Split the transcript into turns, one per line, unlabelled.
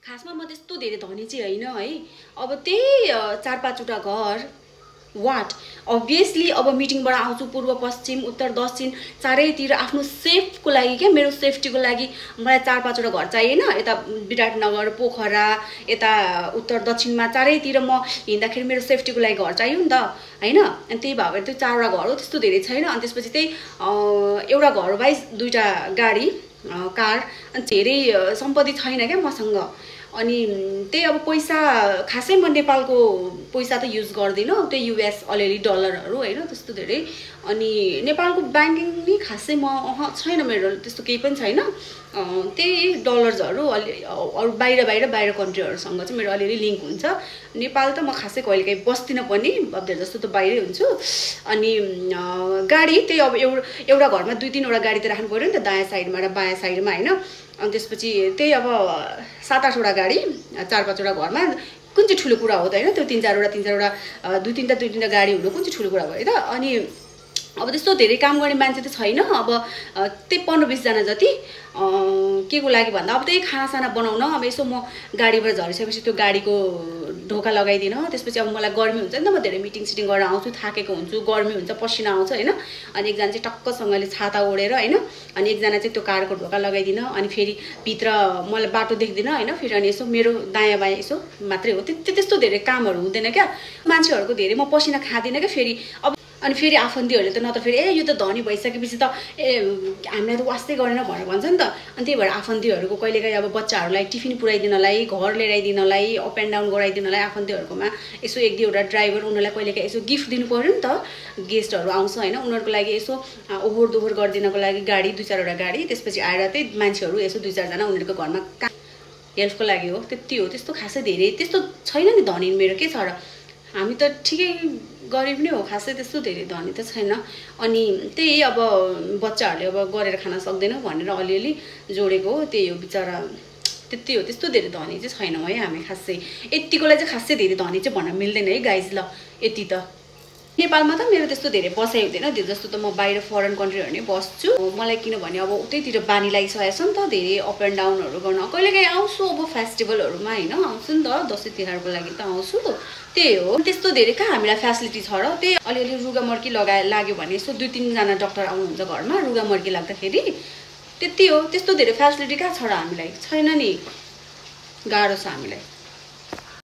खासमा म त्यस्तो धेरै धनी चाहिँ हैन है। अब त्यही 4-5 वटा घर वाट अभियसली अब मिटिङबाट आउँछु पूर्व पश्चिम उत्तर दक्षिण चारैतिर आफ्नो सेफको लागि के मेरो सेफ्टीको लागि मलाई 4-5 वटा घर चाहिएन। यता विराटनगर पोखरा यता उत्तर दक्षिणमा चारैतिर म हिँड्दाखेरि मेरो सेफ्टीको लागि घर चाहियो नि त हैन। अनि त्यही भएर त्यो 4 वटा घर हो, त्यस्तो धेरै छैन। अनि त्यसपछि त्यही एउटा घर वाइज 2टा गाडी कार अनि धेरै सम्पत्ति छैन क्या मसँग। अनि त्यही अब पैसा खासै म नेपालको पैसा त युज गर्दिन, त्यही युएस अलिअलि डलरहरू हैन त्यस्तो धेरै। अनि नेपालको ब्याङ्किङ नि खासै म छैन, मेरो त्यस्तो केही पनि छैन। त्यही डलर्सहरू अरू बाहिर कन्ट्रीहरूसँग चाहिँ मेरो अलिअलि लिङ्क हुन्छ। नेपाल त म खासै कहिलेकाहीँ बस्दिनँ पनि, अब धेरै जस्तो त बाहिरै हुन्छु। अनि गाडी त्यही अब एउटा घरमा 2-3 वटा गाडी त राख्नु पर्यो नि त, दायाँ साइडमा र बायाँ साइडमा हैन। अनि त्यसपछि त्यही अब 7-8 वटा गाडी 4-5 वटा घरमा कुन चाहिँ ठुलो कुरा हो त हैन। त्यो 3-4 वटा 2-3टा गाडी हुनु कुन चाहिँ ठुलो कुरा भयो त। अनि अब त्यस्तो धेरै काम गर्ने मान्छे त छैन। अब त्यही 15-20 जना जति के को लागि भन्दा अब त्यही खानासाना बनाउन। अब यसो म गाडीबाट झरिसकेपछि त्यो गाडीको ढोका लगाइदिन। त्यसपछि अब मलाई गर्मी हुन्छ नि त, म धेरै मिटिङ सिटिङ गरेर आउँछु, थाकेको हुन्छु, गर्मी हुन्छ, पसिना आउँछ हैन। अनि एकजना चाहिँ टक्कसँगले छाता ओढेर हैन, अनि एकजना चाहिँ त्यो कारको ढोका लगाइदिन। अनि फेरि भित्र मलाई बाटो देख्दिन हैन, फेरि अनि यसो मेरो दायाँ बायाँ यसो मात्रै हो। त्यस्तो धेरै कामहरू हुँदैन क्या, मान्छेहरूको धेरै म पसिना खाँदिनँ क्या। फेरि अब अनि फेरि आफन्तीहरूले त नत्र फेरि यो त धनी भइसकेपछि त हामीलाई त वास्तै गरेन भनेर भन्छ नि त। अनि त्यही भएर आफन्तीहरूको कहिलेकाहीँ अब बच्चाहरूलाई टिफिन पुऱ्याइदिनलाई, घर ल्याइदिनलाई, अप एन्ड डाउन गराइदिनलाई आफन्तीहरूकोमा यसो 1-2 वटा ड्राइभर उनीहरूलाई कहिलेकाहीँ यसो गिफ्ट दिनु पर्यो नि त। गेस्टहरू आउँछ हैन, उनीहरूको लागि यसो ओहोर दोहोर गरिदिनको लागि गाडी 2-4 वटा गाडी। त्यसपछि आएर त्यही मान्छेहरू यसो 2-4 जना उनीहरूको घरमा हेल्पको लागि हो, त्यति हो। त्यस्तो खासै धेरै त्यस्तो छैन नि धनी मेरो के छ र, हामी त ठिकै गरिब नै हो, खासै त्यस्तो धेरै धनी त छैन। अनि त्यही अब बच्चाहरूले अब गरेर खान सक्दैन भनेर अलिअलि जोडेको हो, त्यही हो बिचरा। त्यति हो, त्यस्तो धेरै धनी चाहिँ छैनौँ है हामी खासै। यतिकोलाई चाहिँ खासै धेरै धनी चाहिँ भन्न मिल्दैन है गाइज। ल यति त नेपालमा त मेरो त्यस्तो धेरै बसाइ हुँदैन, धेरै जस्तो त म बाहिर फरेन कन्ट्रीहरू नै बस्छु। मलाई किनभने अब उतैतिर बानी लागिसकेको छ नि त धेरै अप एन्ड डाउनहरू गर्न। कहिलेकाहीँ आउँछु अब फेस्टिभलहरूमा हैन, आउँछु नि त, दसैँ तिहारको लागि त आउँछु। त्यही हो, त्यस्तो धेरै कहाँ हामीलाई फेसिलिटी छ र। त्यही अलिअलि रुगामर्की लाग्यो भने यसो 2-3 जना डक्टर आउनुहुन्छ घरमा रुगामर्की लाग्दाखेरि, त्यति हो। त्यस्तो धेरै फेसिलिटी कहाँ छ र हामीलाई, छैन नि, गाह्रो छ हामीलाई।